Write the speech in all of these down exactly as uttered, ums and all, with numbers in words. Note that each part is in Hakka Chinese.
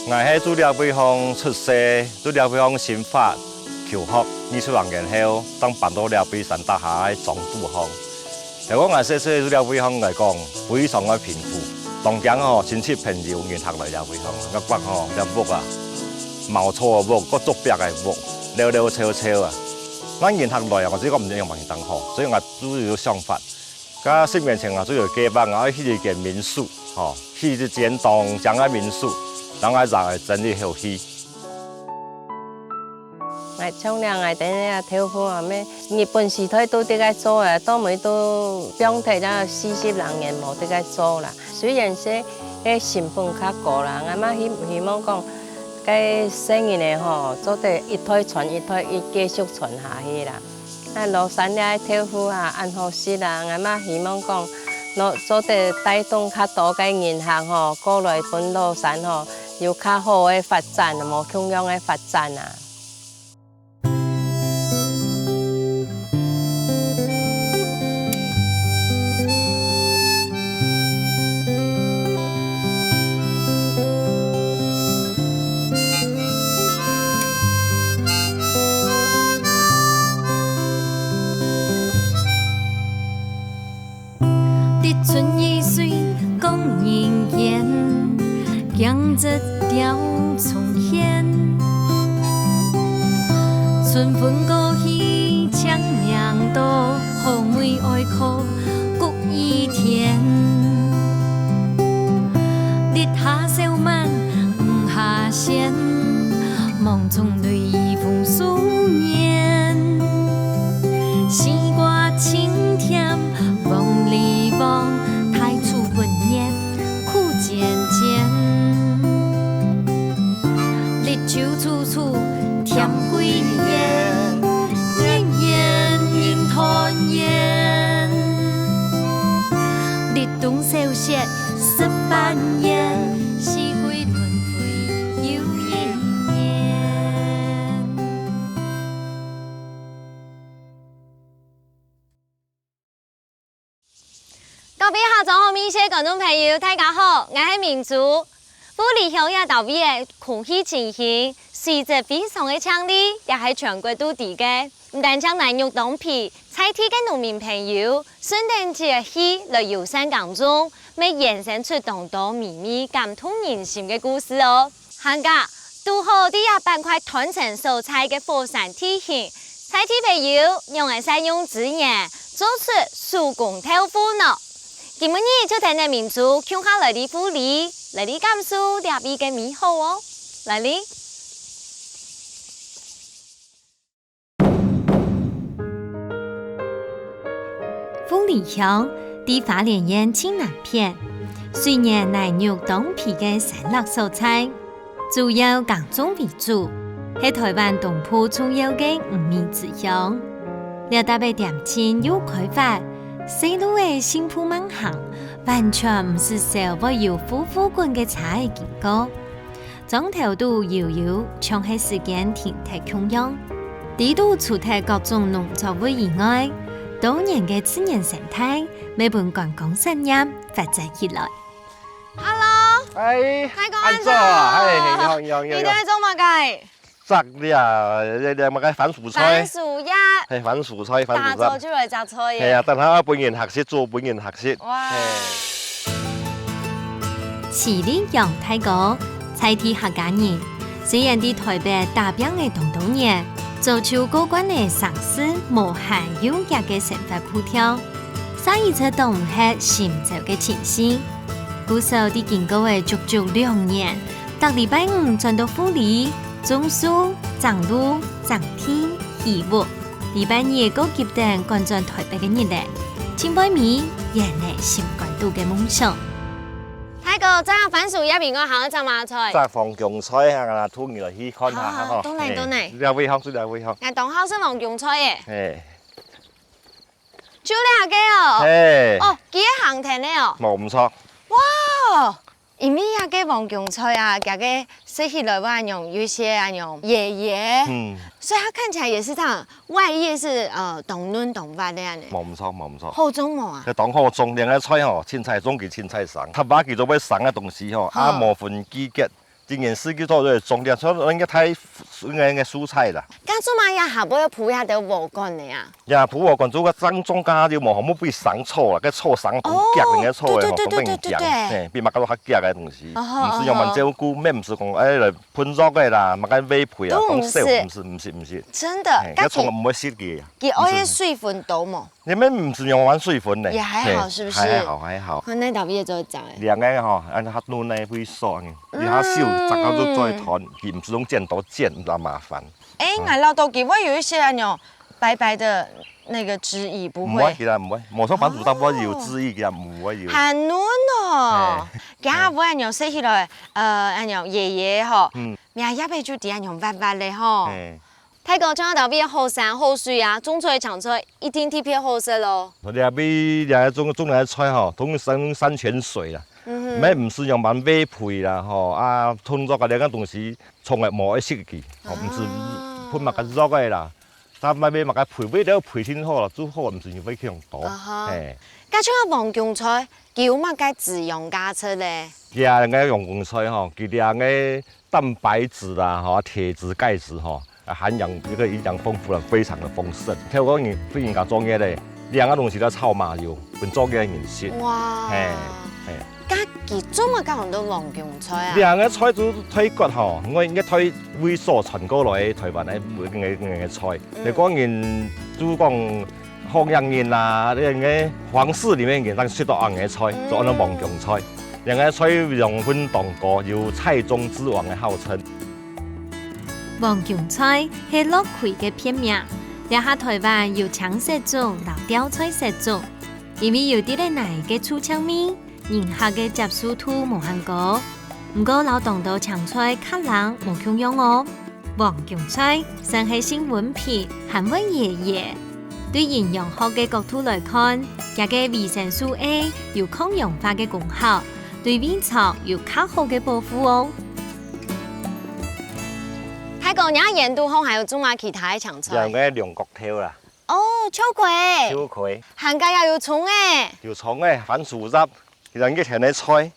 𠊎係在這位項出世，在這位項生活、求學，二十零年後，正搬到這位山腳下个莊肚項。 如果𠊎細細在這位項來講，非常个貧苦。當驚吼，親戚朋友人客來這位項，𠊎發吼，這屋啊，茅草个屋，各竹壁个屋，溜溜臭臭啊。該人客來啊，𠊎自家毋知仰般正好，所以𠊎就有想法。該十年前啊，就有計畫，𠊎愛起一間民宿，吼，起一間當靚个民宿，讓𠊎正會爭一口氣。 𠊎像這𠊎等个豆腐啊，乜日本時代都在該做啊，到尾都放忒了四十零年無在該做啦。雖然說該成本較高啦，𠊎嘛希希望講，該細人仔吼，做得一代傳一代，一繼續傳下去啦。啊，崁山這豆腐啊，恁好食啊，𠊎嘛希望講，做得帶動較多个人客吼，過來分崁山吼，有較好个發展，無共樣个發展啊。 滴春雨水講人間，鏡子吊重現。春分過去，清明到，好妹哀哭谷雨天。日下小滿，雨下仙，望重雷雨風霜年。西瓜清甜， 黃梨黃，大樹溫熱苦漸漸。綠洲處處添桂圓，年年人團圓。立冬小雪十萬年，四季輪迴又一年。 各位客庄好，美食觀眾朋友，大家好，𠊎係明珠。富里鄉這兜位个空氣清新，水質非常个淨俐，也係全國都知个。毋單淨泥肉當肥，在地个農民朋友，順等節氣來友善耕種，乜延伸出當多微微感動人心个故事哦。 還過，堵好在這板塊斷層所在个火山地形，在地朋友仰仔善用資源，做出手工豆腐呢？今晡日就跈等明珠共下來到富里，來到感受這位个美好哦！來哩！ 富里鄉，在花蓮縣盡南片，水源泥肉當肥个山壢所在，主要耕種為主，係臺灣東部重要个魚米之鄉。這搭个恬靜又開闊，細路仔脣步慢行，完全毋使愁會有呼呼滾个車仔經過。 庄頭肚悠悠，像係時間停忒共樣。在肚除忒各種農作物以外，多元个自然生態，乜分觀光產業發展起來。Hello，嗨，大哥，恁早啊，恁早。嗨，你好，你好，你好，你好。你在做麼个？摘這，這，這麼个番薯菜。番薯葉。係，番薯菜，番薯葉。打早就來摘菜耶。係啊，等下分人客食，做分人客食。哇。係。 徐立陽大哥，在地客家人，雖然在臺北打拚了當多年，早就過慣了城市無閒優雅个生活步調，煞一直擋毋核心州个情緒。故所在經過了足足兩年，逐禮拜五轉到富里，種樹、整路、整地、起屋。 禮拜日過急等趕轉臺北个日仔，盡背尾圓了心肝肚个夢想。大哥，這番薯葉以外還愛摘麼菜？摘黃芎菜啊，等下渡你來去看下哈，好，好，吼。當然，嘿，當然。這位吼，這位吼。𠊎當好食黃芎菜耶。嘿。就這個哦。嘿。哦，佢个行藤个哦。無，毋著。哇！ 因為這個黃芎菜啊，佢个食起來會恁樣，有一些恁樣野野，嗯。所以它看起來也是這樣，外葉是，呃，當嫩當滑个恁樣。無毋著，無毋著。好種無啊？這當好種，這個菜吼，凊彩種佢凊彩生，佢話佢做會生个東西吼，啊，啊。無分季節，一年四季都有種，所以應該太，應該，應該蔬菜啦。該做麼个也下背要鋪下兜禾稈个啊？呀，鋪禾稈，做个正種，該就無好，莫被生草啦，該草生當遽，哦，該草个吼，對，對，對，當驚，對，對，對。嘿，比麼个都較遽个東西。哦，毋使用蠻照顧，哦。乜毋使講，哎，來噴藥个啦，麼个喂肥啊，都毋使。當少，毋使，毋使，毋使。真的，嘿，該該佢，蟲毋會食佢。佢愛个水分多無？ 你們毋使用完水分呢。也還好，嘿，是不是？還好，還好。看那條葉子會長欸。兩個吼，按下弄那會爽，你下手，嗯。這個就最疼，佢毋使用剪刀剪，那麻煩。欸，嗯。𠊎恅著佢會有一些那種白白的那個汁液，不會？毋會，其實毋會，無錯，反正大部分有汁液，哦。其實毋會有。還嫩哦。嘿。佢下背那種洗起來，呃，那種葉葉吼，嗯。命葉仔就底下那種滑滑个吼。嘿。 大哥，像這兜位好山好水啊，種出來青菜一定特別好食咯。這位這種，種來个菜吼，通常山泉水啦，嗯哼。乜毋使用蠻喂肥啦吼，啊，通常个兩個東西，蟲仔無愛食佢，吼，毋使啊。噴麼个藥个啦，但買買麼个肥，買了肥挺好啦，最好毋使用肥去用多，啊哈。嘿。該像黃芎菜，佢有麼个滋養價值咧？這兩個黃芎菜吼，佢兩個 蛋白質啦，吼，鐵質、鈣質吼，啊，含養這個營養豐富啦，非常的豐盛。聽講你對人家做業咧，兩個東西都炒麻油，分做業人食。哇。嘿，嘿。該佢做麼个講到黃芎菜啊？兩個菜都推骨吼，因為應該推位所傳過來台灣个，个，个，个菜。嗯。你講人就講 好樣人啊，這個皇室裡面人正食到恁樣个菜，嗯。就安到黃芎菜。這個菜養分當高，有菜中之王个號稱。黃芎菜係落葵个別名，這下台灣有青色種摎吊菜色種，因為有滴仔泥个臭青味， 人客个接受度無恁高。毋過摎當多青菜較冷無共樣哦。黃芎菜算係性溫平，還會擛擛。對營養學个角度來看，厥个維生素A有抗氧化个功效，對胃腸有較好个保護哦。大哥，若園肚項還有種麼其他个青菜？兩個龍角豆啦。哦，秋葵。秋葵。還加也有蔥仔。有蔥仔，番薯葉， 其實熱天个菜，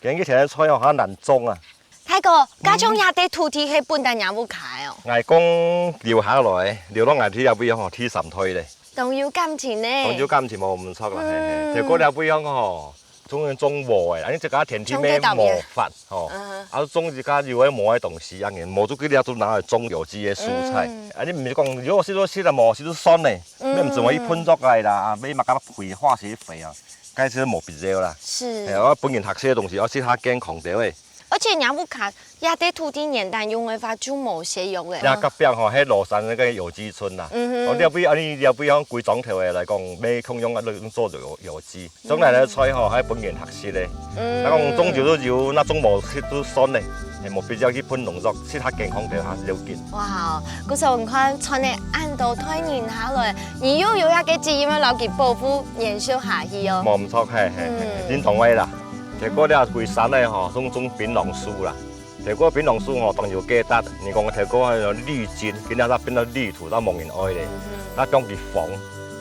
其實熱天个菜吼，較難種啊。大哥，該種這塊土地係本來若屋下个哦。𠊎講留下來，留到𠊎這位吼，第三代咧。當有感情呢。當有感情無毋著啦，嘿，嘿。嗯。就過這位吼，種種禾仔，恁樣這個田地乜無法吼，嗯哼。啊，種一個有个無个東西，恁樣，無就佢這就拿來種有機个蔬菜。嗯。啊，你毋係講，如果係說食了無，係就算咧，嗯。乜毋使話去噴藥个啦，啊，買麼个肥，化學肥啊。 該就無必要啦。是。嘿，愛分人食个東西，愛食較健康兜仔。而且若屋下這塊土地原旦用个話，就無西藥个。這隔壁吼，係羅山該個有機村啦。嗯哼。哦，這位恁樣，這位吼，歸庄頭个來講，乜共樣啊，用做有，有機。種來个菜吼，還分人食个。嗯。該講種就係有，該種無就算咧，係無必要去噴農藥，食較健康兜較要緊。哇，故所你看，賺了恁多代人下來， 你又有這個責任愛摎佢保護、延續下去哦。無毋著，嘿，嘿，嘿，嗯。認同个啦。頭過這歸山个吼，種種檳榔樹啦。頭過檳榔樹吼，當有價值。你講頭過綠金，今日佢變到綠土，都無人愛咧。嗯哼。該放佢荒，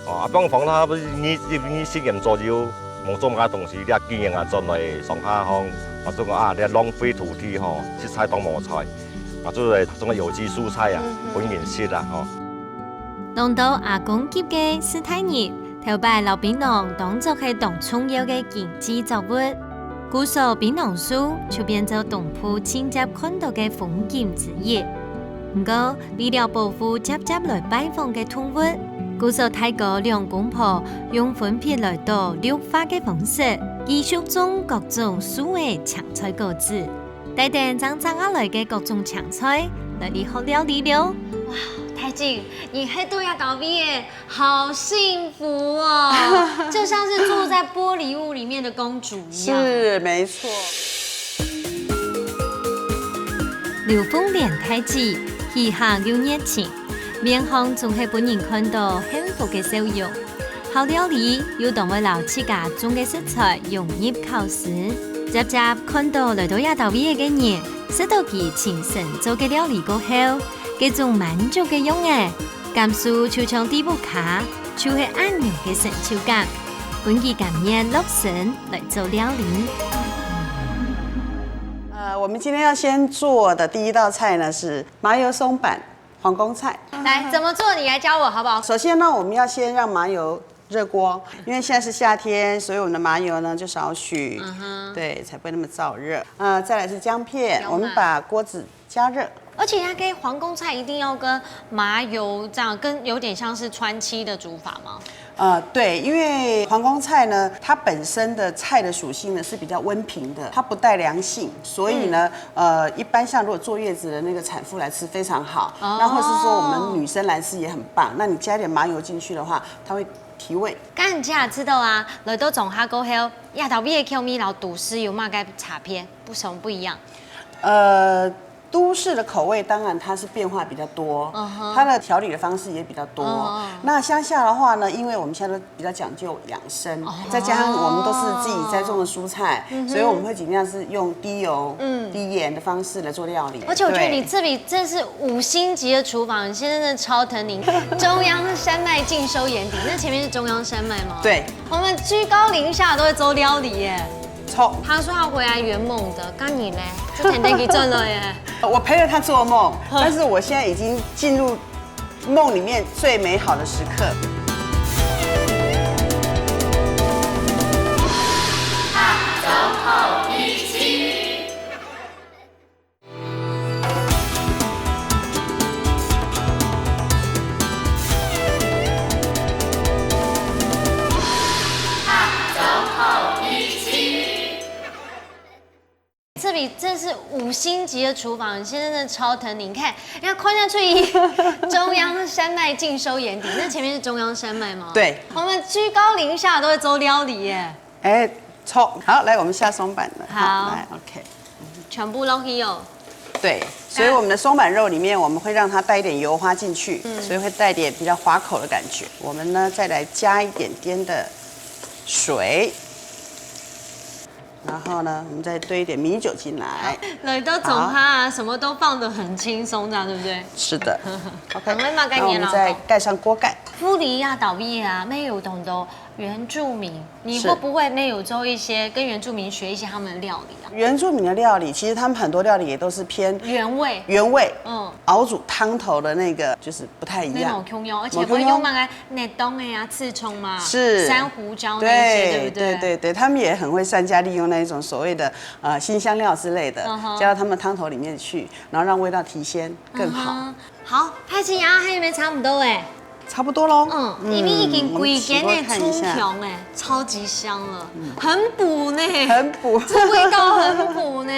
哦，啊，放荒，佢二，二，二十年左右，無做麼个東西，這經營啊，轉來上下吼，啊，做講啊，這浪費土地吼，實在當無彩。啊，做來種个有機蔬菜啊，嗯哼。分人食啊，吼。 當多阿公級个世代人，頭擺摎檳榔當作係當重要个經濟作物。故所檳榔樹就變做東部盡輒看著个風景之一。毋過，為了保護輒輒來拜訪个動物，故所大哥兩公婆用分別來倒綠化个方式，繼續種各種樹仔、青菜、果子。 帶等正摘下來个各種青菜，來這學料理了。哇，大姊，你係在這兜位仔，好幸福哦！就像是住在玻璃屋裡面的公主一樣。是，沒錯。劉鳳蓮大姊，氣魄又熱情，面項總係分人看著幸福个笑容。 好料理又當會摎自家種个食材融入口腔。輒輒看著來到這兜位仔个人，食著佢親身做个料理過後，該種滿足个樣仔，感受就像在屋下，就係恁樣个成就感，分佢甘願落身來做料理。呃，我们今天要先做的第一道菜呢是麻油松阪皇宫菜。来，怎么做？你来教我好不好？首先呢，我们要先让麻油热锅，因为现在是夏天，所以我们的麻油呢就少许，嗯哼对，才不会那么燥热。呃，再来是姜片，姜啊我们把锅子加热。而且那个皇宫菜一定要跟麻油这样，跟有点像是川七的煮法吗？呃，对，因为皇宫菜呢，它本身的菜的属性呢是比较温平的，它不带凉性，所以呢，呃，一般像如果坐月子的那个产妇来吃非常好，哦那或是说我们女生来吃也很棒。那你加一点麻油进去的话，它会提味。刚才知道啊，来到庄下过后，這道味个口味摎都市有麼个差別？不什麼不一樣？呃，都市的口味当然它是变化比较多，嗯哼它的调理的方式也比较多。嗯嗯那乡下的话呢，因为我们现在都比较讲究养生，再加上我们都是自己栽种的蔬菜，所以我们会尽量是用低油、嗯低盐的方式来做料理。而且我觉得你对这里真是五星级的厨房，你现在真的超疼你。中央山脉尽收眼底，那前面是中央山脉吗？对，我们居高临下都在做料理耶。错。他说他回来圆梦的，刚你呢？就天天给赚了耶。我陪着他做梦，但是我现在已经进入梦里面最美好的时刻。这里真是五星级的厨房，你现在真的超疼你。你看，你看，看下去，中央山脉尽收眼底，那前面是中央山脉吗？对，我们居高临下都在做料理耶，哎，错。好，来，我们下松板了。好来，OK。全部落去哦。对，所以我们的松板肉里面，我们会让它带一点油花进去，所以会带点比较滑口的感觉。我们呢，再来加一点点的水，然后呢，我们再兑一点米酒进来。来到庄下啊，什么都放得很轻松，这样对不对？是的，很会嘛，概那我念了。们再盖上锅盖。富里亚島嶼啊，乜有當多原住民，你是會不會乜有做一些跟原住民學一些他們的料理啊？原住民的料理，其实他们很多料理也都是偏原味，原味，嗯，熬煮汤头的那个就是不太一样那種。共樣，而且不會用那个冷凍的啊，刺蔥嘛，是珊瑚礁那些，對对不對？对对，他们也很会善加利用那一种所谓的呃辛香料之类的，嗯哼加到他们汤头里面去，然后让味道提鲜更好。嗯哼。好，太清雅還有沒差不多哎。差不多喽。嗯，因為已經歸間的我们起锅看一下。蔥香哎，超級香了，很補呢，很補。這味道很補呢。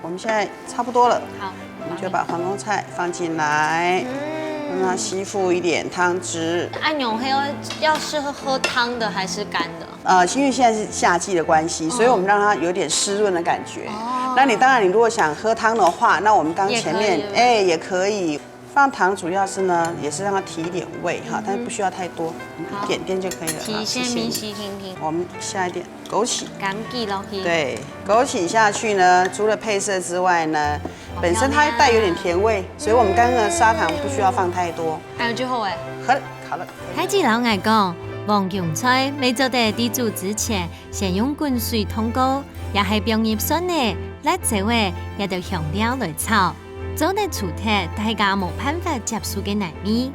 我们现在差不多了，好，我们就把皇宫菜放进来，嗯，让它吸附一点汤汁。按鈕還要要是喝湯的還是乾的？呃，因为现在是夏季的关系，所以我们让它有点湿润的感觉。哦那你当然，你如果想喝汤的话，那我们刚前面也可以对不对哎也可以。放糖主要是呢，也是让它提一点味哈，但是不需要太多，好一点点就可以了。提好谢谢你鮮味，鮮甜甜，我们下一点枸杞。枸杞落去。对，枸杞下去呢，除了配色之外呢，本身它带有点甜味，所以我们刚刚的砂糖不需要放太多。還有最後哎，好了，好了。太子摎𠊎講，黃芎菜乜做得在煮之前，先用滾水燙過，也係放入蒜仔、辣椒仔，這兜香料來炒，做得除忒大家無辦法接受个泥味，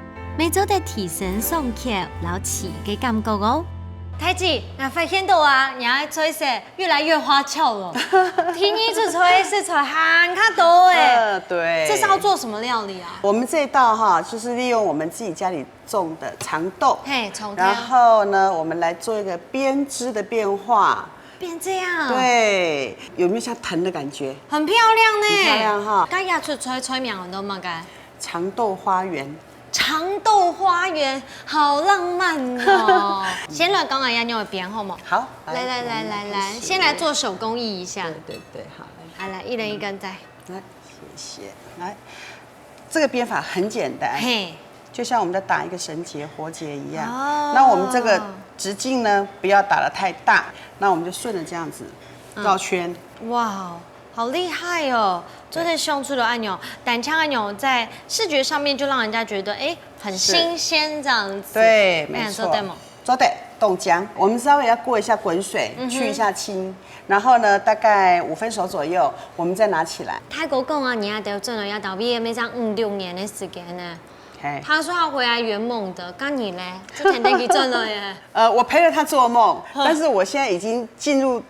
乜做得提升爽口摎滋个感覺哦。太子，𠊎發現到啊，你个菜色越來越花俏了。第二出菜色菜還較多哎。呃，对，這是要做什麼料理啊？我们这一道哈，就是利用我们自己家里种的长豆，嘿，長豆然后呢，我们来做一个编织的变化。變這樣，，对，有没有像藤的感觉？很漂亮呢，很漂亮哈該這出菜菜名安到麼个？长豆花园。長豆花園，好浪漫哦。先來講下恁樣个編好無？好，來來來來來，我们开始先來做手工藝一下。对对对，好，来。好，來，一人一根菜。来，谢谢。来，这个编法很简单，嘿，就像我们在打一个绳结、活结一样。哦那我们这个直径呢，不要打得太大，那我们就顺着这样子绕圈。哇哦，好厲害哦！做得想出來恁樣，單淨恁樣在視覺上面就讓人家覺得哎很新鮮這樣子。对，没错，那你做得嗎？做得。豆浆，我们稍微要过一下滚水，嗯哼。去一下腥，然后呢，大概五分熟左右，我们再拿起来。大哥講啊，你也得轉來這兜味，也正五六年个時間呢。嘿。他說他回來圓夢的，該你咧？就天天去轉來耶。呃，我陪了他做梦，但是我现在已经进入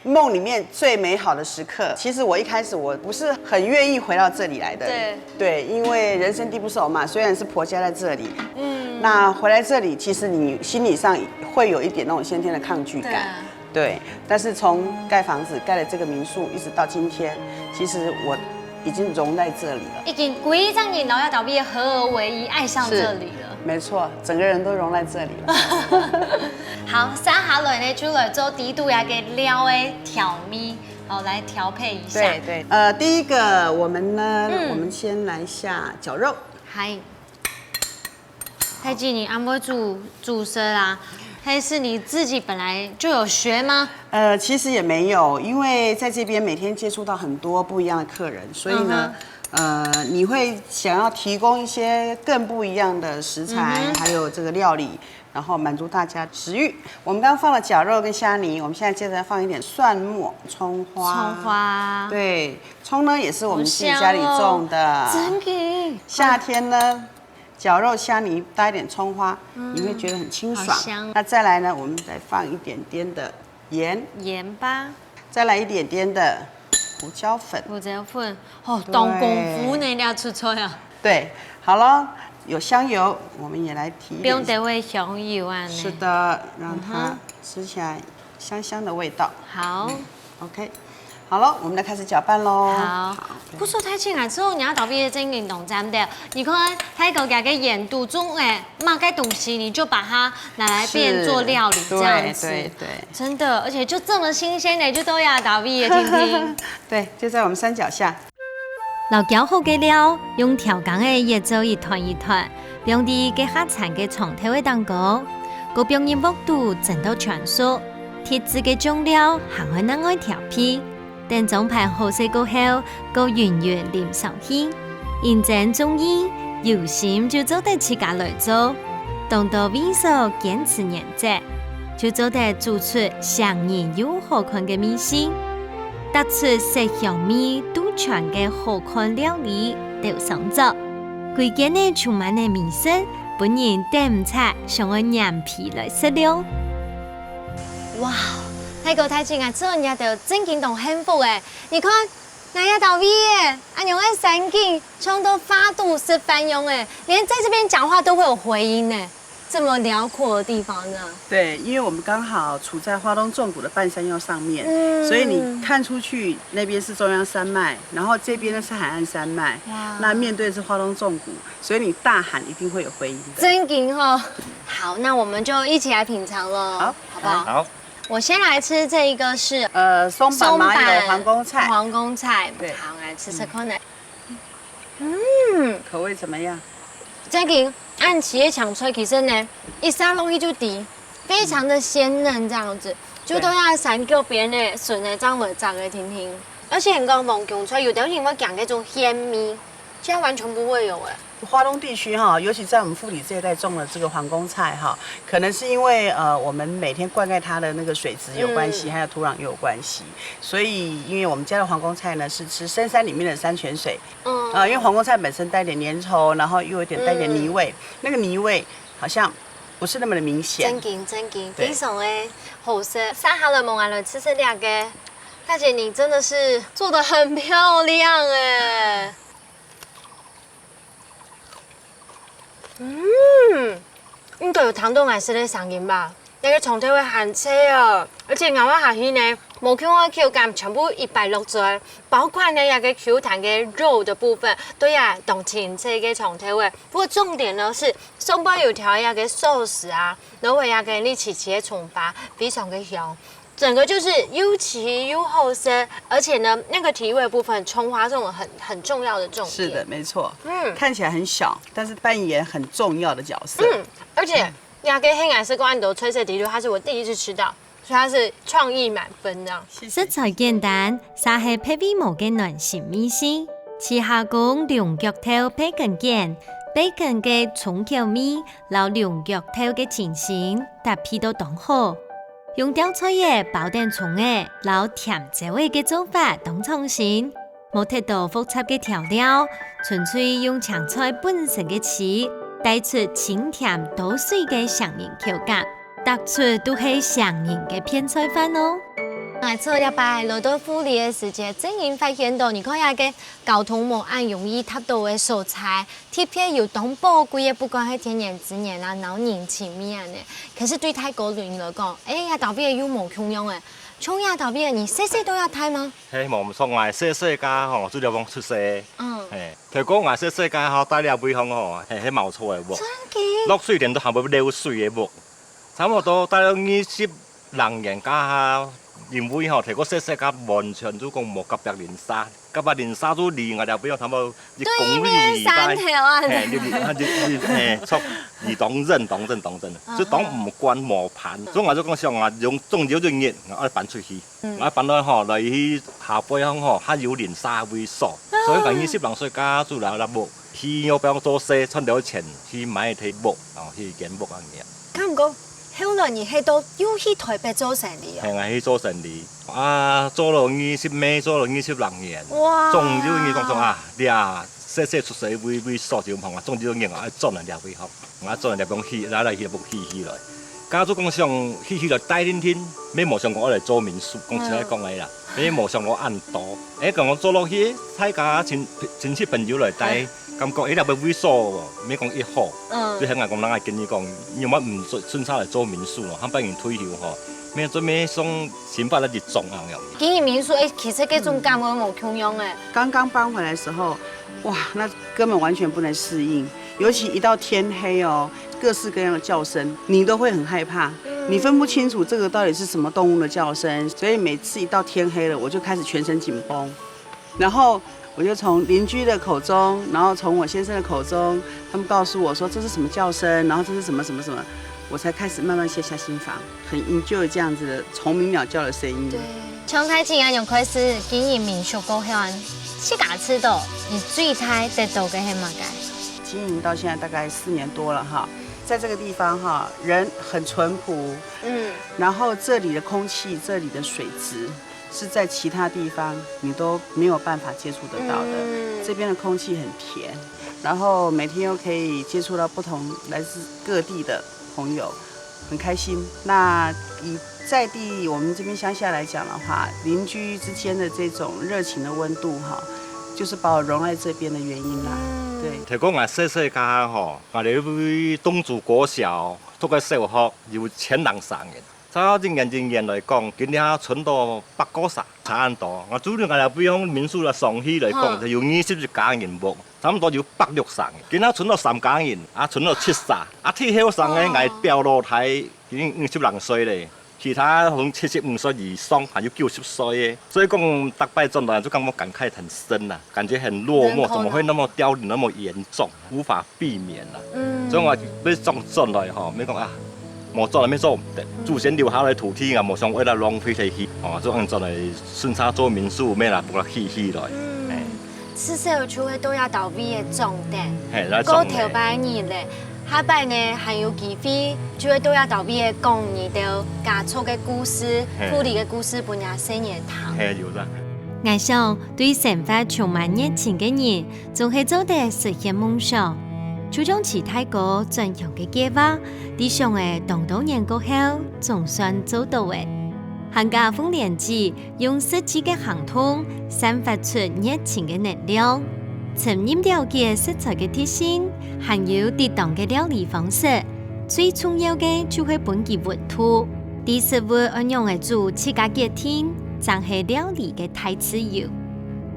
梦里面最美好的时刻。其实我一开始我不是很愿意回到这里来的，对，对，因为人生地不熟嘛，虽然是婆家在这里，嗯，那回来这里，其实你心理上会有一点那种先天的抗拒感，对啊，对。但是从盖房子盖了这个民宿，一直到今天，其实我已经融在这里了。已經歸隻人摎這位合而為一，愛上这里了。是，没错，整个人都融在这里了。好，接下來呢，就來做底肚這个料个調味，好，來調配一下。对对，呃，第一个我们呢，嗯，我们先来下绞肉。嗨，太极，你恁會煮煮食啊？还是你自己本来就有学吗？呃，其实也没有，因为在这边每天接触到很多不一样的客人，所以呢，嗯哼，呃，你会想要提供一些更不一样的食材，嗯哼，还有这个料理，然后满足大家食欲。我们刚刚放了绞肉跟虾泥，我们现在接着放一点蒜末、葱花。葱花。对，葱呢也是我们自己家里种的。好香哦，真的。夏天呢，绞肉、虾泥搭一点葱花，嗯，你会觉得很清爽。好香。那再来呢，我们再放一点点的盐，盐吧。再来一点点的胡椒粉。胡椒粉，哦，对，当功夫呢，你要出菜啊。对，好了，有香油，我们也来提一点，不用得味香油啊呢。是的，让它，嗯哼，吃起来香香的味道。好。嗯，OK。好了，我们来开始搅拌喽。好。好，对。故事太进来之后，你要倒闭的真运动站的，你看泰国家个盐度中，哎，那个东西，你就把它拿来变做料理，是，这样子。对对对。真的，而且就这么新鲜的，就都要倒闭的，听听。对，就在我们山脚下。 摎攪好个料，用調羹仔掖做一團一團，放在該下層个長條个頂高，過放入鑊肚蒸到全熟。特製个醬料還愛另外調配，等裝盤好勢過後，過勻勻淋上去。認真中意，有心就做得自家來做。當多位所堅持原則，就做得煮出唌人又好看个味緒。 搭出色香味都全个好看料理兜上桌。歸間仔充滿了美食，分人等毋掣想愛拈皮來食了。哇，泰國太清啊，做人家都真經當幸福欸！你看，那一道味欸，恁樣个山景，像到花都食飯樣欸，連在這邊講話都會有回音呢。 這麼遼闊的地方呢？對，因為我們剛好處在花東縱谷的半山腰上面，嗯，所以你看出去那邊是中央山脈，然後這邊呢是海岸山脈，哇，那面對是花東縱谷，所以你大喊一定會有回音的。真經吼。好，那我們就一起來品嚐囉，好，好不好？好。我先來吃這一個是，呃，松阪麻油皇宮菜。皇宮菜，對。好，來吃吃看呢。嗯。口味怎麼樣？真經，恁樣个香菜其實呢，一下落去就知，非常的鮮嫩這樣子，就到該山腳邊呢，筍仔正會摘个定定。而且你講皇宮菜，有兜人會講該種芡味，現在完全不會有欸。花東地區哈，尤其在我們富里這一帶種了這個皇宮菜哈，可能是因為，呃，我們每天灌溉它的那個水質有關係，嗯，還有土壤也有關係，所以因為我們家的皇宮菜呢，是吃深山裡面的山泉水，嗯，啊，因為皇宮菜本身帶點粘稠，然後又有點帶點泥味，嗯，那個泥味好像不是那麼的明顯。真經，真經，對，非常的好食。接下來，我們來吃吃這個，大姐，你真的是做得很漂亮欸。嗯，應該有聽到𠊎食个聲音吧？ 該个腸頭會還脆哦，而且咬啊下去呢，無共个口感，全部一擺落嘴，包括呢該个Q彈个肉的部分，對啊，當清脆个腸頭會。不過重點呢是，上背有調該个壽司啊，然後該个綠萋萋个蔥花，非常的香，整個就是又萋又好食，而且呢，那個提味的部分，蔥花是我們很很重要的重點。是的，沒錯。嗯，看起來很小，但是扮演很重要的角色。嗯，而且 這個黑顏色罐頭脆脆的，它是我第一次吃到，所以它是創意滿分這樣。食材簡單，煞係別位無个暖心味緒。徐家公龍腳頭培根捲，培根个重口味摎龍腳頭个清新搭配到當好。用吊菜仔包等蔥仔摎甜椒仔个做法當創新，無忒多複雜个調料，純粹用青菜本身个滋，帶出清甜多水个杏仁口感，踏出都係杏仁个片菜飯哦。𠊎這禮拜來到富里个時節，正經發現到，你看這个交通無恁容易達到个所在，特別有當寶貴个，不管係天然資源啊，摎人情味恁呢。可是對大哥你來講，哎，這搭位又無共樣誒。像這搭位，你細細到這大嗎？嘿，無毋著，𠊎細細个吼，就這位出世。嗯。嘿，頭過𠊎細細个吼，戴這位項吼，嘿，係茅草个屋。真个？落水天都還會漏水个屋。差不多戴到二十零年該下，因為吼，頭過細細个完全就講無隔壁鄰舍，隔壁鄰舍就離𠊎這位項差不多一公里以外。對面山頭啊。嘿，你，你，你，嘿，著，你當真，當真，當真，嗯，就當毋慣無伴。所以𠊎就講想啊，用總有一日，𠊎愛搬出去。 嗯。啊，搬來吼，來去下背項吼，較有鄰舍位所，啊。所以講二十零歲个就來這屋，去外背做事，賺到錢，去買一垤屋，然後去間屋恁樣。啊，毋過，後來你係到又去台北做生理哦？嘿，𠊎去做生理，啊，做了二十尾，做了二十零年，哇。總有一日講說啊，你啊，細細出世位，位所就毋好啊，總有一日啊，愛轉來這位吼。 𠊎做人家講起，來來去，起起來。家族講想起起來戴定定，乜無想講愛來做民宿，講實在講个啦，乜無想講恁多。誒，講做落去，大家親，親戚朋友來戴，感覺誒，這位所，乜講一好，嗯。就向𠊎講，人家建議講，你有無毋順，順續來做民宿咯，還幫人退休吼，乜做乜想新發展一種恁樣。經營民宿，誒，其實這種感覺無共樣誒。剛剛搬回來的時候，哇，那根本完全不能適應。 尤其一到天黑哦，各式各樣的叫聲，你都會很害怕，你分不清楚這個到底是什麼動物的叫聲，所以每次一到天黑了，我就開始全身緊繃，然後我就從鄰居的口中，然後從我先生的口中，他們告訴我說這是什麼叫聲，然後這是什麼什麼什麼，我才開始慢慢卸下心防，很 enjoy 這樣子的蟲鳴鳥叫的聲音。對。 像大姊恁樣開始經營民宿過後啊，自家試著，你最大得著个係麼个？經營到現在大概四年多了哈，在這個地方哈，人很淳樸，嗯。然後這裡的空氣、這裡的水質是在其他地方你都沒有辦法接觸得到的。嗯。這邊的空氣很甜，然後每天又可以接觸到不同來自各地的朋友， 很開心。那以在地我們這邊鄉下來講的話，鄰居之間的這種熱情的溫度哈，就是把我融在這邊的原因啦。嗯。對。頭過𠊎細細个吼，𠊎在東竹國小讀个小學有千零儕人。照一年一年來講，今年賰到百過儕，差恁多。𠊎主要𠊎來比方民宿來上去來講，哦。就有二十一家人屋。 差毋多有百六儕，今下賰到三家人，啊，賰到七儕，啊，最後生个，哦。𠊎表老弟已經五十零歲咧，其他從七十五歲以上，還有九十歲个。所以講，逐擺轉來就感覺感慨很深啊，感覺很落寞，人口老。怎麼會那麼凋零，那麼嚴重，無法避免啊。嗯。所以𠊎愛轉，轉來吼，愛講啊，無轉來，愛做毋得，祖先留下來土地啊，無想愛來浪費忒去，哦，就恁轉來順續做民宿，愛來分佢起起來。嗯。哎。 至少就會到這搭位个轉等，嘿，來轉等。過頭擺日咧，下擺呢還有機會就會到這搭位个講你兜家族个故事、嘿。富里个故事分若細人聽。嘿，有啦。𠊎想，對生活充滿熱情个人，總係做得實現夢想。就像徐大哥轉鄉个計畫，在想个當多年過後，總算做到咧。還加豐年祭 用實際个行動，散發出熱情个能量，深入了解食材个特性，還有適當个料理方式。最重要个就係分佢溫度，對食物愛仰仔煮自家決定，正係料理个大自由。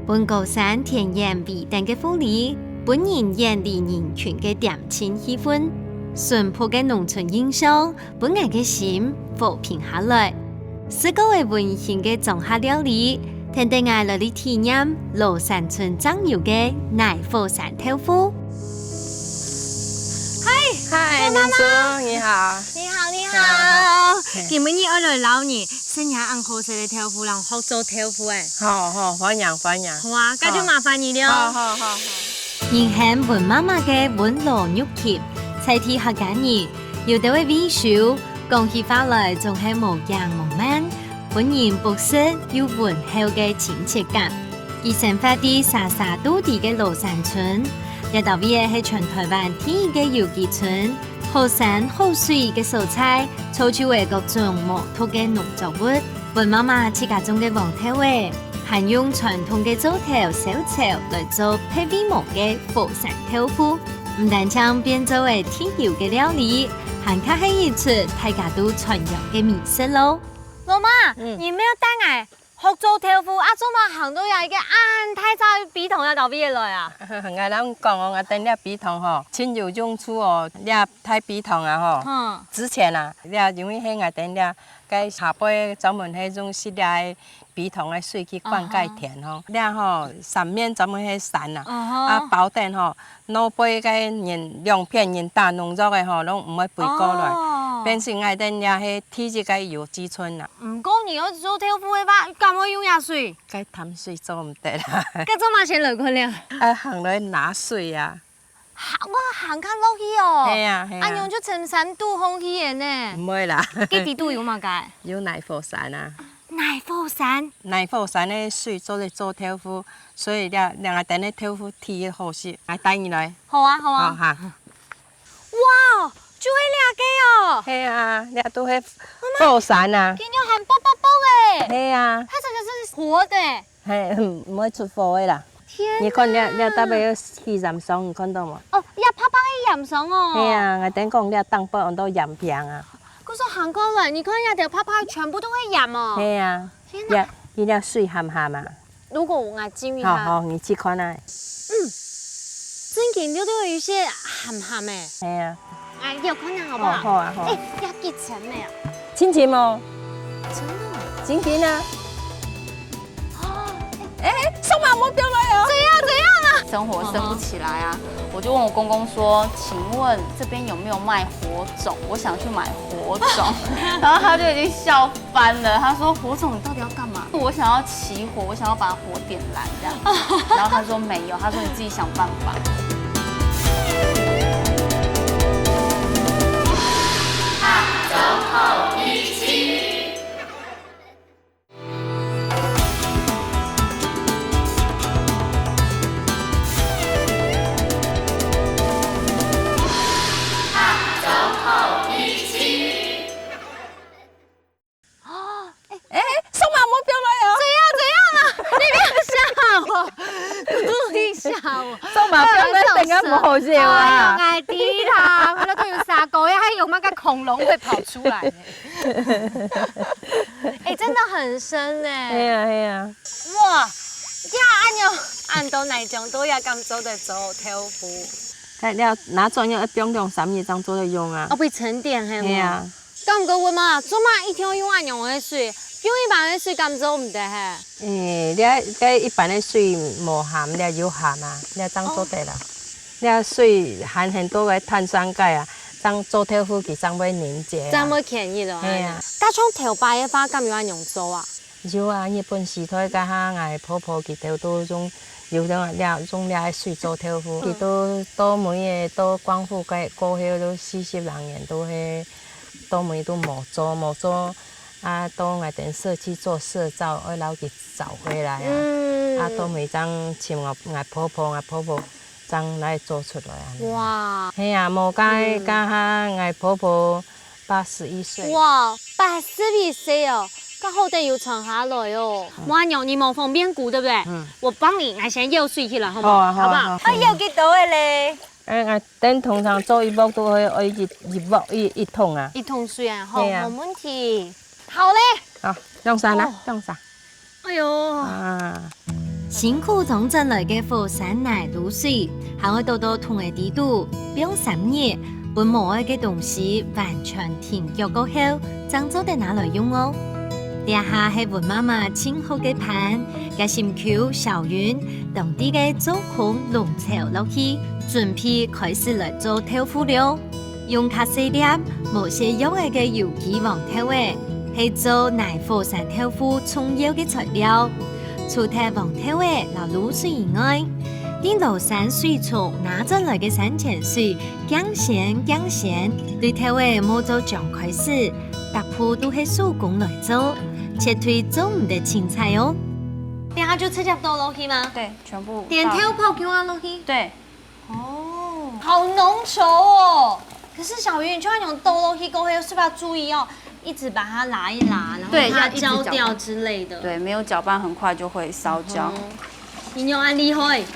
分高山田園圍等个富里，分人遠離人群个恬靜氣氛，淳樸个農村印象， 分𠊎个心和平下來。食過个溫馨个莊下料理，跈等𠊎來去體驗老山村正有个泥火山豆腐。嗨，嗨，媽媽。明珠，你好。你好，你好。你好。嘿。今晡日愛來摎你食若恁好食个豆腐，然後學做豆腐欸。好，好，歡迎，歡迎。好啊，該就麻煩你了。好，好，好，好。迎合溫媽媽个溫柔入侵，在地客家人有兜个味緒，講起話來總係無驚無慢，分人樸實又溫厚个親切感。佢生活在沙沙肚底个老山村，這兜位仔係全臺灣第一个有機村，好山好水个所在，造就了各種無毒个農作物。 溫媽媽自家種个黃豆仔，還用傳統个灶頭燒樵來做別位無个火山豆腐，毋單淨變做了地球个料理，還較係一出大家都傳揚个美食咯。老媽，嗯。你毋好帶𠊎學做豆腐啊，做麼行到這一个恁大隻陂塘這位仔來啊？𠊎摎你講哦，𠊎等這陂塘吼，盡有用處哦，這大陂塘啊吼，嗯。之前啊，這因為係𠊎等這 該下背專門係用這个陂塘个水去灌溉田吼。這吼，上面專門係山啊，哦吼。啊，包等吼，外背个人，兩片人打農作个吼，攏毋會飛過來。哦。變成𠊎等這係第一个有機村啊。毋過你愛做豆腐个話，敢會用這水？該淡水做毋得啦。該做麼先來看了？啊，行來拿水啊。 行，哇，行較落去哦。係啊，係啊。恁樣就深深肚項去了呢。毋會啦。該底肚有麼个？有泥火山啊。泥火山？泥火山个水做得做豆腐，所以這，這𠊎等个豆腐第一好食，𠊎帶你來。好啊，好啊。好哈。哇，就係這个哦。係啊，這都係火山啊。今日還啵啵啵欸。係啊。它這個是活的欸。 嘿，毋會出火个啦。天哪！你看這，這搭个起岩霜，你看到無？哦，這白白个岩霜哦。係啊，𠊎等講這頂背安到岩壁啊。可是行過來，你看這條白白全部都係岩哦。係啊，天哪！這，這水鹹鹹啊。如果𠊎浸一下，好，好，你試看啊。嗯，真經就都有一些鹹鹹欸。係啊。 哎，你有看看好不好？好，好啊，好啊。哎，要幾層沒有？輕輕哦。真的嗎？輕輕啊。哦，哎，送毛目标了哟。怎样，怎样啊？生活生不起来啊，我就问我公公说：“请问这边有没有卖火种？我想去买火种。”然后他就已经笑翻了，他说：“火种你到底要干嘛？”我想要起火，我想要把火点燃这样。然后他说：“没有。”他说：“你自己想办法。” 哎，送毛目标了哟。怎样，怎样啊？你不要吓我，故意吓我。送毛目标了，等下不好笑啊。哎呦，我的天啊，我都有吓过，还有那个恐龙会跑出来呢。哎，真的很深呢。哎呀，哎呀。哇，呀，恁样，恁多哪种都也敢做得做豆腐。哎，你要拿转要放两三日，这样做得用啊。哦，会沉淀，嘿无？哎呀。 敢毋過問嘛，做麼一定愛用恁樣个水？用一般个水敢做毋得嘿？誒，這个一般个水無鹹，這有鹹啊，這正做得啦。哦。這水含很多个碳酸鈣啊，正做豆腐佢正會凝結啊。正會堅硬咯，嘿啊。該像頭擺个話，敢有恁樣做啊？有啊，日本時代該下，𠊎婆婆佢兜都用，有用這，用這个水做豆腐，嗯。佢都到尾个，到光復个過後，都四十零年都係 到尾都無做，無做，啊，到𠊎等社區做社造，愛摎佢找回來啊。嗯。啊，到尾正尋𠊎，𠊎婆婆，𠊎婆婆正來做出來啊。哇。係啊，無該，嗯。該下𠊎婆婆八十一歲。哇，八十一歲哦，該好得有傳下來哦。嗯。哇，你，你無方便顧，對不對？嗯。我幫你，來先舀水起來，好不好？好啊，好啊，好不好？好啊。啊，舀幾多个咧？ 哎，𠊎等通常做一鑊都會愛一，一鑊，一，一桶啊。一桶水啊，好，嘿啊。無問題。好咧。好，用上啦，哦。用上。哎喲。啊。辛苦裝轉來个火山泥滷水，還愛倒到桶仔底肚，放三日，分無愛个東西完全停腳過後，正做得拿來用哦。這下係溫媽媽盡好个伴， 該心臼、小雲，當地个做空弄樵落去，準備開始來做豆腐了。用較細粒、無洗藥仔个有機黃豆仔，係做泥火山豆腐重要个材料。除忒黃豆仔摎滷水以外，對崁山水族拿轉來个山泉水，驚鮮驚鮮，對頭仔摸到腳開始，逐步都係手工來做，絕對做毋得凊彩哦。等下就直接倒落去嗎？對，全部連倒豆泡就放落去。对，哦，好濃稠哦。可是小鱼，你就要用倒落去过后，是不是要注意要一直把它拉一拉，然后对怕要一直搅拌焦掉之类的？对，没有搅拌很快就会烧焦。嗯，你用安利会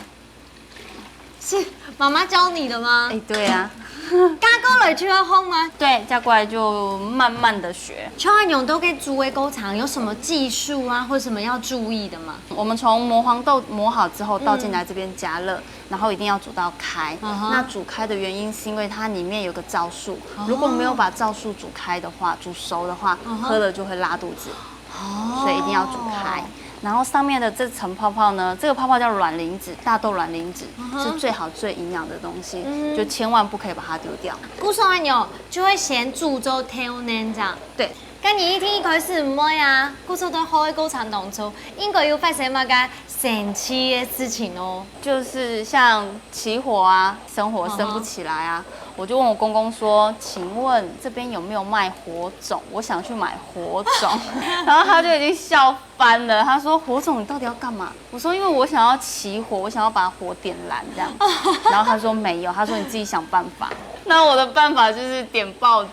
是妈妈教你的吗？哎，对啊，嫁过来就要烘吗？对，嫁过来就慢慢的学。秋安用豆给煮的过程有什么技术啊，或什么要注意的吗？我们从磨黄豆磨好之后倒进来这边加热，然后一定要煮到开。嗯哼那煮开的原因是因为它里面有个皂素，如果没有把皂素煮开的话，煮熟的话，嗯哼喝了就会拉肚子，哦所以一定要煮开。然后上面的这层泡泡呢，这个泡泡叫卵磷脂，大豆卵磷脂、嗯哼是最好最营养的东西，嗯就千万不可以把它丢掉。故所安用就会先煮做豆奶这样。对，但你一定一开始毋会啊，故所在烘的过程当中，应该有发生么个神奇的事情哦。就是像起火啊，生火嗯哼生不起来啊，我就问我公公说：“请问这边有没有卖火种？我想去买火种。”然后他就已经笑翻了，他说：“火种你到底要干嘛？”我说：“因为我想要起火，我想要把火点燃这样。”然后他说：“没有。”他说：“你自己想办法。”那我的办法就是点报纸，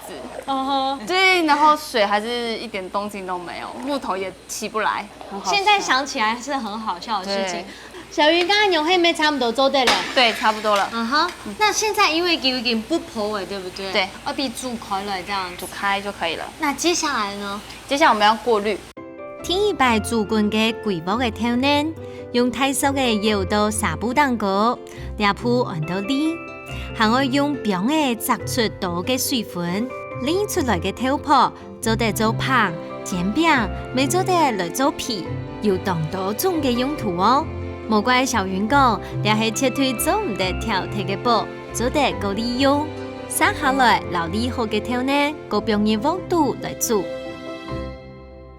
嗯哼，对，然后水还是一点动静都没有，木头也起不来，很好笑。现在想起来是很好笑的事情对。小鱼刚刚牛黑妹差不多做对了。对，差不多了。嗯哼，那现在因为已经不泡了，对不对？对，要被煮开了这样子。煮开就可以了。那接下来呢？接下来我们要过滤，第一擺煮滾个歸鑊个豆奶，用大索个舀到沙布頂高，這步安到濾，還愛用枋仔摘出多个水分，濾出來个豆泡做得做粄、煎餅，乜做得來做皮，有當多種个用途哦。莫怪小云講，這係絕對做毋得挑剔个寶，做得過利用。省下來，撈濾好个豆奶，過放入鑊肚來煮。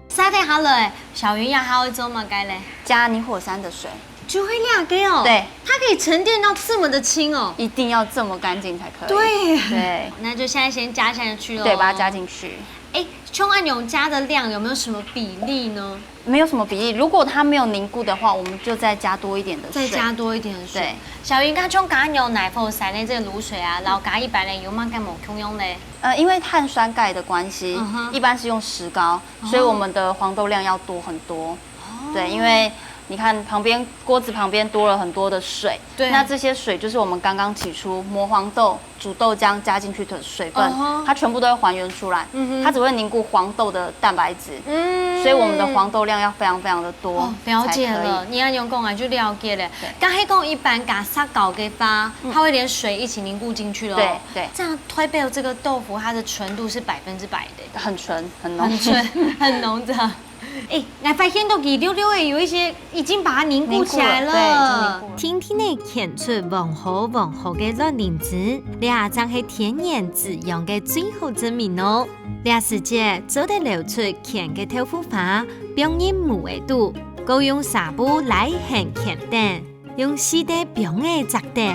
晒得下來，小云也還會做麼个咧？加泥火山的水，就會這个哦。對，它可以沉淀到這麼的輕哦。一定要這麼乾淨才可以。對，對，那就現在先加下去咯。對，把它加進去。哎，蔥按鈕加的量有沒有什麼比例呢？沒有什麼比例，如果它沒有凝固的話，我們就再加多一點的水。再加多一點的水。對，小云，該蔥加牛奶或曬的這個滷水啊，然後加一般的有麼个無共樣咧？呃，因為碳酸鈣的關係，嗯哼一般是用石膏，所以我們的黃豆量要多很多。對，因為你看旁邊鍋子旁邊多了很多的水，對那這些水就是我們剛剛起初磨黃豆、煮豆漿加進去的水分，嗯哼它全部都會還原出來，嗯哼它只會凝固黃豆的蛋白質，嗯所以我們的黃豆量要非常非常的多哦，了解才可以了，你按用講啊，就了解了對。剛才講一般加石膏的話，它會連水一起凝固進去了。對對這樣代表這個豆腐它的純度是百分之百的，很純很濃，很純很濃的。哎，來發現到佢溜溜的有一些已經把它凝固起來了。凝固了對已經凝固了甜甜的顯出黃好黃好的卵磷脂，這正係天然滋養的最好證明哦。這時節做得撈出乾的豆腐花，放入模仔肚，過用紗布拉緪乾等，用細个枋仔摘等，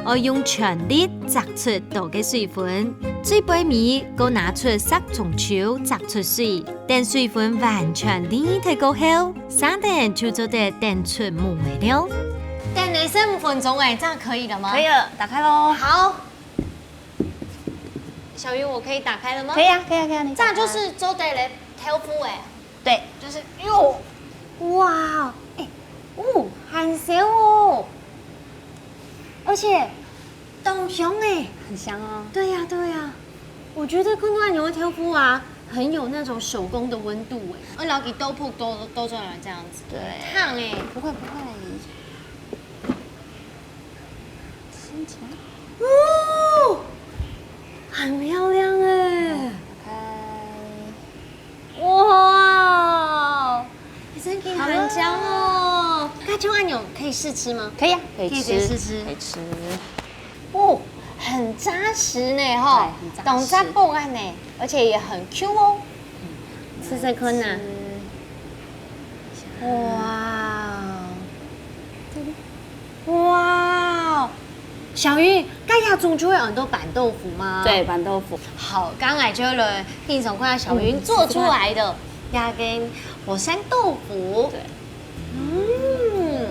愛用全力摘出多个水分。最背尾，過拿出石中球摘出水，等水分完全離忒過後，生等就做得等出模仔了。等你十五分鐘哎，這樣可以了嗎？可以了，打開喽。好，小鱼，我可以打開了嗎？可以啊，可以啊，可以啊，你打開這樣就是做得了豆腐哎。對，就是喲，哇，哎，哦，很香哦，而且當香哎。很香哦。對呀、對呀、我覺得看到牛的豆腐啊，很有那種手工的溫度哎，而且佢豆腐都都做成這樣子，對燙哎，不會不會，心情哦，很漂亮哎，開。哇，真的很香哦。那就按鈕可以試吃嗎？可以啊，可以吃，可以直接試吃可以吃。哦，很扎實呢哈，對很扎實當扎布按呢，而且也很Q哦。試試看呐。哇，哇。小云，該這種就會有很多板豆腐嗎？對，板豆腐。好，剛才就來欣賞看小云做出來的，嗯，這個火山豆腐。對。嗯，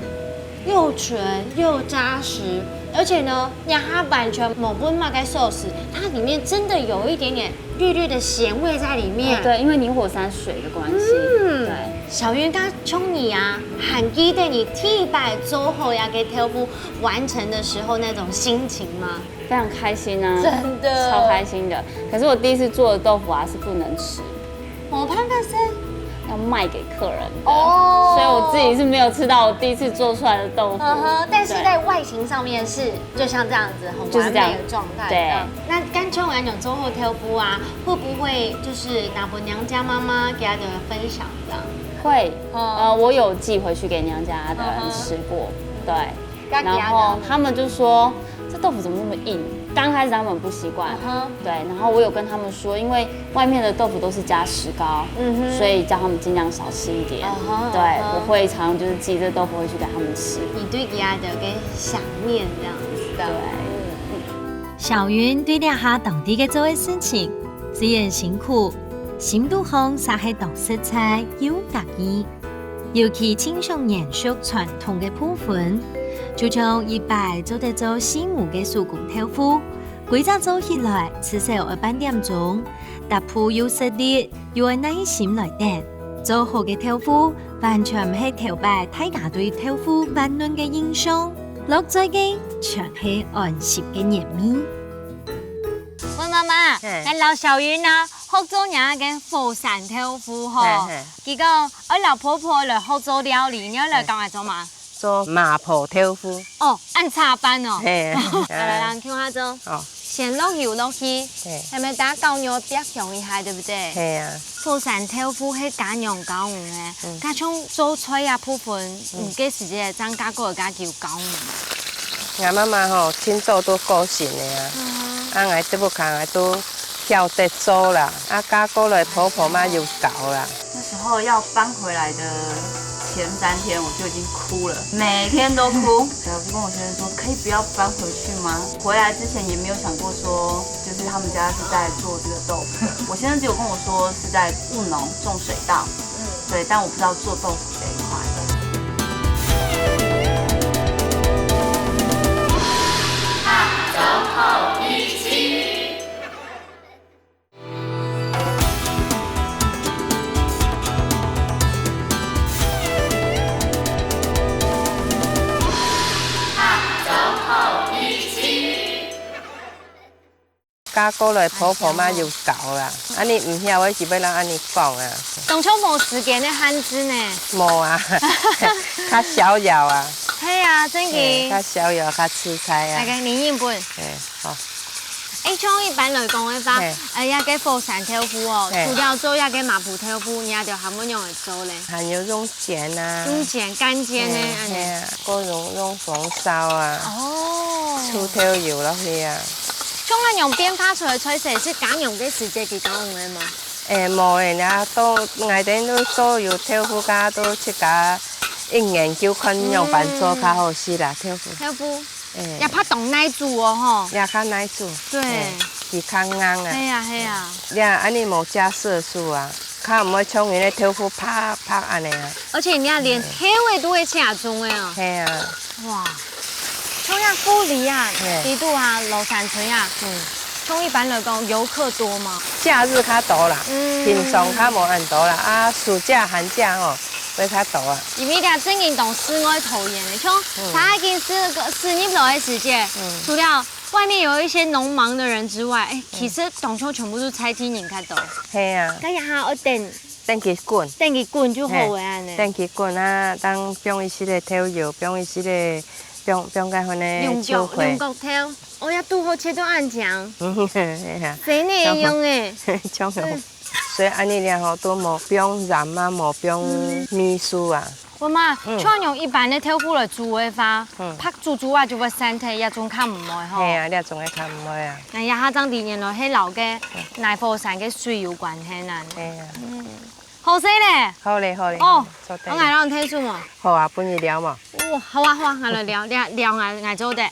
又純又扎實，而且呢，這下完全無分麼个sauce，它裡面真的有一點點綠綠的鹹味在裡面。哦，對，因為泥火山水的關係。嗯，對。小云，該像你啊，還記得你第一擺做好這個豆腐完成的時候那種心情嗎？非常開心啊，真的。超開心的。可是我第一次做的豆腐啊是不能吃，沒辦法吃，要賣給客人的。哦。所以我自己是沒有吃到我第一次做出來的豆腐。嗯哼，但是在外形上面是就像這樣子很完美的狀態。對。那剛才我們講做好豆腐啊，會不會就是拿分娘家媽媽給她的分享這樣？會，嗯。呃，我有寄回去給娘家的人吃過，嗯哼。對。 然後他們就說：“這豆腐怎麼那麼硬？”剛開始他們不習慣，嗯哼。對，然後我有跟他們說，因為外面的豆腐都是加石膏，嗯哼。所以叫他們盡量少吃一點。嗯哼，对，嗯哼。我會常就是寄這豆腐回去給他們吃。你對佢个个想念這樣子。对。小云對這下當地个做个事情，雖然辛苦，心肚項煞係當實在又合意。 尤其盡想延續傳統个部分，就像一擺做得做細模个手工豆腐，歸隻做起來至少愛半點鐘，逐步又食力又愛耐心來等。做好个豆腐，完全毋係頭擺大家對豆腐溫暖个印象，落嘴个全係安心个原味。喂，媽媽，嘿。𠊎摎小云啊，學做若个火山豆腐吼。嘿，嘿。佢講， 愛摎婆婆來學做料理，你愛來教𠊎做麼个？做麻婆豆腐。哦，恁差班哦。嘿。來來來，共下做。哦。先落油落去，嘿。下面等下搞肉煏香一下，對不對？嘿啊。火山豆腐係家娘教𠊎个，嗯。佢像做菜啊部分，嗯。嗯，該時節正加過加油教𠊎。 𠊎媽媽吼，盡早都過身了啊。嗯。啊，𠊎這步看，𠊎都曉得做啦。啊，嫁過來婆婆嘛有教啦。那時候要搬回來的前三天，我就已經哭了，每天都哭。我就跟我先生說，可以不要搬回去嗎？回來之前也沒有想過說，就是他們家是在做這個豆腐。我先生只有跟我說是在務農種水稻。 嗯。對，但我不知道做豆腐這一塊。嫁過來婆婆嘛有教啦，恁呢毋曉个就愛摎恁呢講啊。當初無時間个限制呢。無啊，較逍遙啊。係啊，真个。嘿，較逍遙，較自在啊。大家你認本。嘿，好。欸，像一般來講个話，嘿。呃，這个火山豆腐哦，嘿。除了做這个麻婆豆腐，你還有還會用來做咧？還有用煎啊。用煎，乾煎呢，嘿，恁呢。嘿啊，還有用紅燒啊。哦。臭豆油落去啊。 像恁樣變化出來个菜色，係家娘个時節佢教𠊎个無？欸，無欸，人家都，𠊎等都做有豆腐，該都自家一研究看仰般做較好食啦，豆腐。豆腐，欸。也怕當耐煮哦，吼。也較耐煮。對。欸，佢較硬啊。係啊，係啊。這恁呢無加色素啊，較毋會像人个豆腐白白恁呢啊。而且你看連豆仔都會切中个哦。係啊。 哇，像這个料理啊，嘿。這度啊，廬山村啊，嗯。像一般來講，遊客多嗎？假日較多啦，嗯。平常較無恁多啦，啊，暑假、寒假吼，會較多啊。因為這正經當世外桃源个，像嗯。佢已經係个，駛入來个時節，嗯。除了外面有一些農忙的人之外，欸，嗯。其實當中全部都在地人較多。係啊。該這下愛等 等佢滾。等佢滾就好个恁呢。嘿，等佢滾啊，當放一息个豆油，放一息个，放，放个恁呢用角，秋葵。用角豆，哦，也拄好切到恁長。嘿啊。生个一樣欸。像哦。嗯。所以恁呢了吼，都無放鹽啊，無放嗯。味素啊。媽媽，嗯。像用一般个豆腐來煮个話，嗯。白煮煮啊就會散忒，這種較毋會吼。嘿啊，這種个較毋會啊。哎呀，佢正知原來係摎个泥火山个水有關係呢。嘿啊。嗯。好勢咧！好咧，好咧，哦，做得了。𠊎來摎你𢯭手嘛。好啊，分你撩嘛。哦，好啊，好啊，𠊎來撩，撩，撩𠊎，𠊎做得。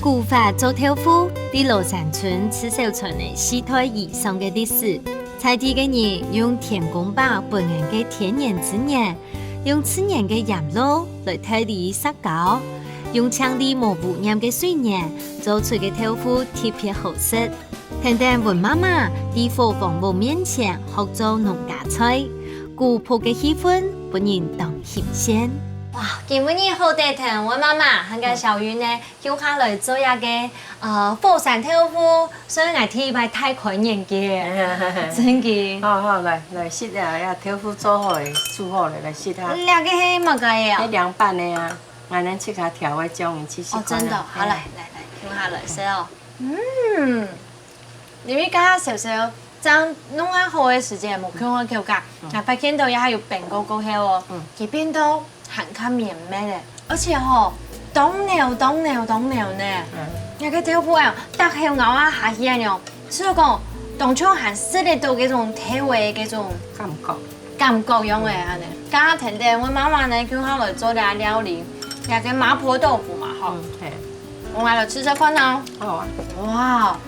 古法做豆腐，在老山村至少傳了四代以上个歷史。在地个人用天公伯分人个天然資源，用自然个鹽路來代理石膏，用淨俐無污染个水源做出个豆腐特別好食。 跈等溫媽媽在伙房屋面前學做農家菜，古樸个氣氛分人當新鮮。哇，今晡日好得跈溫媽媽還有小云呢，共下來做這个，呃，火山豆腐，所以𠊎第一擺大開眼界，真个。好好，來來食啊，這豆腐做好了，煮好了，來食啊。這个係麼个啊？係涼拌个啊，𠊎等自家調个醬，你試試看啊。哦，真的，好，來來來，共下來食哦。 嗯，因為剛剛小小正弄啊好个時間，無共下口感，𠊎發現到這下有冰過過後哦，佢變到還較綿密咧，而且吼，當軟當軟當軟呢。該个豆腐啊，逐口咬啊下去啊喏，所以講，當像還食得到該種豆仔該種感覺。 感覺樣仔恁仔。剛剛跈等溫媽媽呢，共下來做這料理，這个麻婆豆腐嘛吼。嗯，係。𠊎來試試看哦。好啊。哇，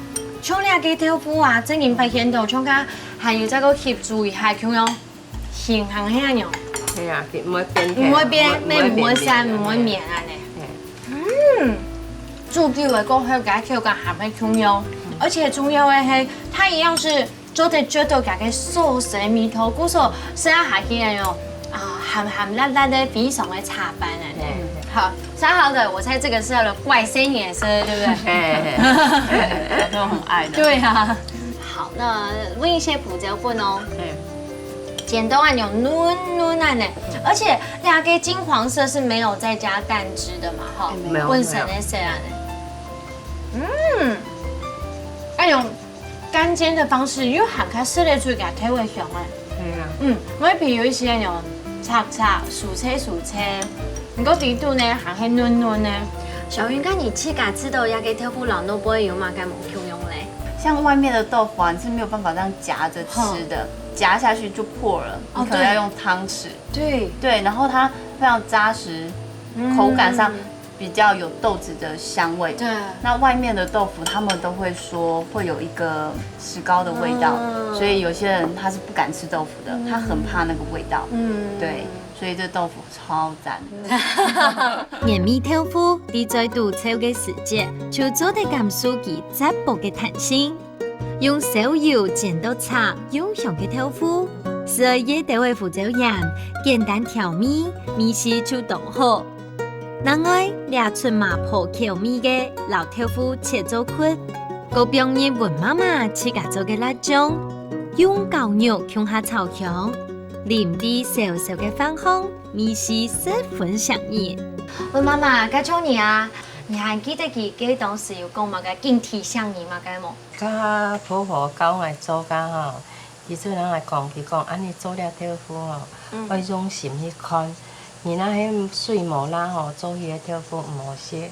像這个豆腐啊，正經發現到，像佢還有再過翕煮一下，共樣形狀係恁樣。係啊，佢毋會變形，毋會變，毋會，毋會散，毋會綿恁仔。係。嗯，煮久了過後，佢口感還會共樣，而且重要个係，佢一樣係 做得做到佢个素色味道，故所食下去恁樣，啊，鹹鹹辣辣个非常个下飯啊。好，燒好了，我猜這個是要來怪生顏色，對不對？都很愛的。對啊。好，那問一些胡椒粉哦。煎到恁樣嫩嫩恁仔，而且那個金黃色是沒有再加蛋汁的嘛，哈，沒有，本身的色恁仔。嗯，哎呦， 乾煎的方式又還較食得出佢个豆仔香欸。係啊。嗯，外皮有一些那種脆脆、酥脆酥脆，毋過裡肚呢還係嫩嫩呢。小云，該你自家試著這个豆腐摎外背有麼个無共樣咧？像外面的豆腐啊，你是沒有辦法這樣夾著吃的，夾下去就破了，你可能要用湯匙。對。對，然後它非常扎實，口感上 比較有豆子的香味。對。那外面的豆腐，他們都會說會有一個石膏的味道，所以有些人他是不敢吃豆腐的，他很怕那個味道。嗯，對，所以這豆腐超讚。原味豆腐在嘴肚泅个時節，就做得感受佢質樸个彈性。用燒油煎到脆又香个豆腐，係愛熱兜个胡椒鹽，簡單調味，味緒就當好。 另外，這齣麻婆口味个摎豆腐切做塊，過放入溫媽媽自家做个辣醬，用絞肉共下炒香，淋在燒燒个飯項，味緒十分上癮。溫媽媽，該像你啊，你還記得佢該當時有講麼个敬體相宜麼个無？該婆婆教𠊎做个吼， 佢就恁樣講，佢講恁樣做這豆腐吼，愛用心去看。你若係水無罅吼，做起个豆腐毋好食；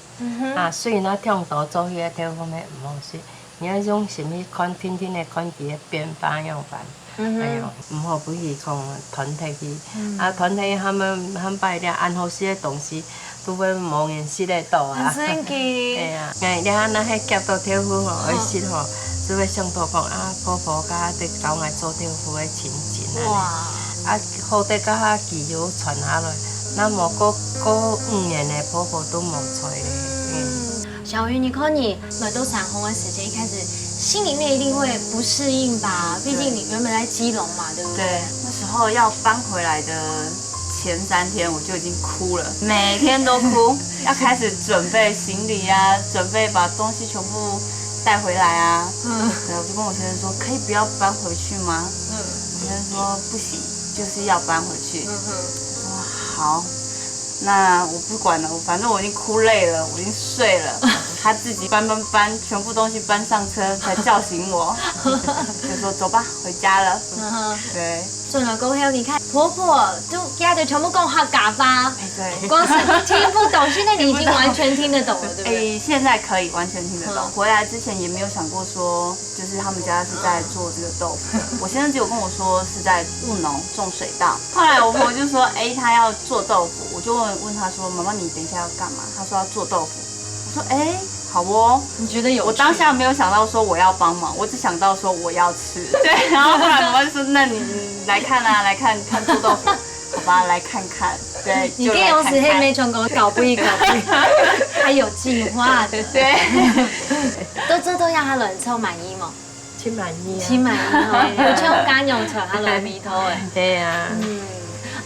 啊水若忒多，做起个豆腐乜毋好食。你愛用心去看，定定仔看佢个變化樣般。哎喲，毋好分佢講斷忒去。啊斷忒去，下擺下擺這恁好食个東西， 都會無人食得著啊。很神奇。係啊，𠊎這下若係夾著豆腐吼，愛食吼，就會想著講啊，婆婆該日教𠊎做豆腐个情景啊。哇！啊好得該下佢有傳下來，若無過過五年了，婆婆都無在了。嗯。小云，你看你來到山項个時間，一開始心裡面一定會不適應吧？畢竟你原本在基隆嘛，對不對？對，那時候要搬回來的前三天我就已經哭了，每天都哭，要開始準備行李啊，準備把東西全部帶回來啊。嗯，對，我就跟我先生說，可以不要搬回去嗎？嗯，我先生說不行，就是要搬回去。嗯哼，我說好，那我不管了，反正我已經哭累了，我已經睡了。他自己搬搬搬，全部东西搬上车才叫醒我，就说走吧，回家了。嗯哼，对，轉來過後，你看婆婆都家都全部講客家話，哎对。光是都聽不懂，現在你已經完全聽得懂了，對不對？哎，现在可以完全听得懂。嗯回来之前也没有想过说，就是他们家是在做这个豆腐的。我先生只有跟我说是在务农种水稻。后来我婆婆就说，哎，她要做豆腐，我就问问她说，妈妈，你等一下要干嘛？她说要做豆腐。我说，哎，好哦。你覺得有趣？我当下没有想到说我要帮忙，我只想到说我要吃。对，然后后来妈妈就说，那你你来看啊，来看看做豆腐，好吧，来看看。对，你就来看看。跟有時係沒成功，搞不一搞不一，還有計劃的。对。都做到讓他人超滿意嗎？真滿意啊！真滿意哦，有像家娘傳下來味道誒。係啊，嗯，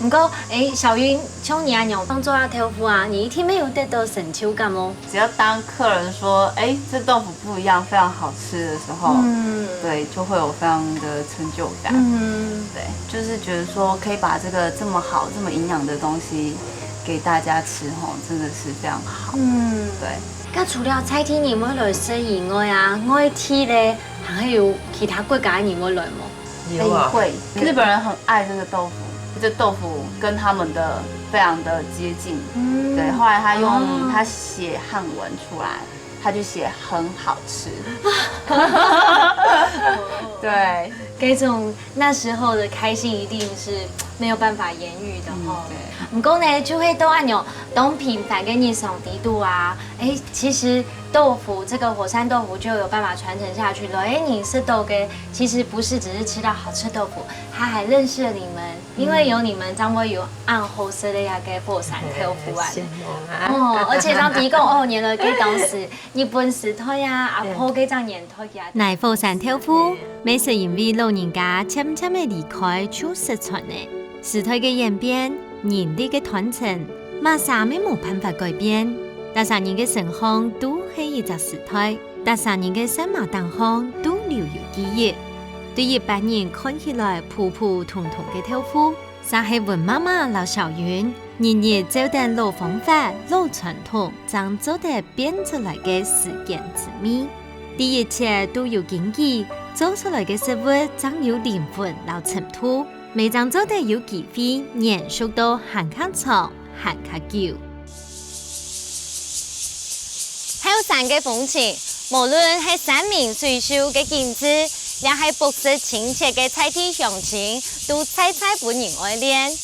毋過誒，小云，像你恁樣創作啊豆腐啊，你一定會有得到成就感哦。只要當客人說，哎，這豆腐不一樣，非常好吃的時候，嗯对，就會有非常的成就感。嗯，对，就是觉得说可以把这个这么好、这么营养的东西给大家吃吼，真的是非常好。嗯，对，該除了在地人會來食以外啊，外地咧，還有其他國家人會來無？有啊，会，日本人很爱这个豆腐，这豆腐跟他们的非常的接近。嗯对，后来他用、哦他写汉文出来，他就写很好吃。对，該種那時候的開心一定是沒有辦法言喻的吼。对。毋過呢，就會到恁樣當平凡个日常底肚啊，誒，其實豆腐這個火山豆腐就有辦法傳承下去了。誒，你食到个其實不是只是吃到好吃豆腐，他還認識了你們，因為有你們，正會有恁好食个該个火山豆腐啊。羨慕啊！哦，而且像提供哦，原來該當時日本時代啊，阿婆該張年代啊。乃火山豆腐，乜係因為老人家漸漸个離開就失傳了。時代个演變，人力个傳承，麼儕乜無辦法改變。逐儕人个身項都係一隻時代，逐儕人个身馬頂項都留有記憶。對一般人看起來普普通通个豆腐， 正係溫媽媽摎小云日日照等老方法、老傳統，正做得變出來个時間滋味。知一切都有根據，做出來个食物正有靈魂摎深度，乜正做得有機會延續到還較長、還較久。 後山个風情，無論係山明水秀个景致，也係樸實親切个在地鄉親，都在在分人愛戀。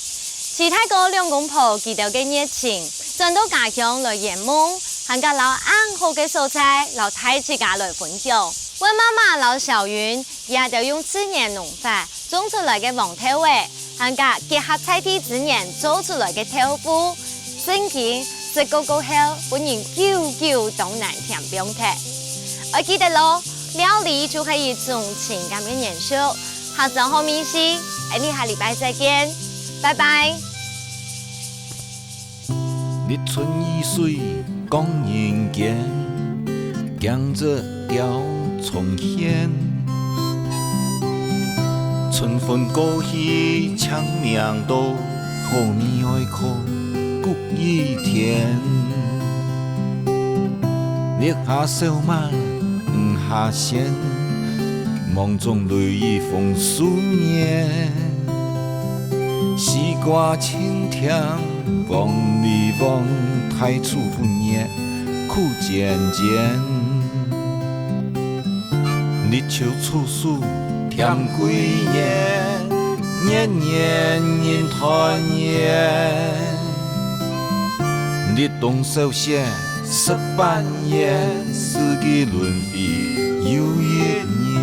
期待過兩公婆佢兜个熱情，轉到家鄉來圓夢，還加摎恁好个所在，摎大自家來分享。溫媽媽摎小云，佢兜用自然農法種出來个黃豆仔， 還加結合在地資源做出來个豆腐，正經食過過後，分人久久當難添放忒。愛記得咯，料理就係一種情感个延續，客庄好味緒，𠊎俚下禮拜再見，拜拜。 日春雨水光人間，景色吊重現。春分過去，清明到，好味愛靠谷雨天。日下燒麥，雨下鮮，望中雷雨豐收年。 西瓜青甜，黃梨黃，大樹分葉苦尖尖。立秋處暑添桂圓，年年人團圓。立冬小雪食粄圓，四季輪迴又一年。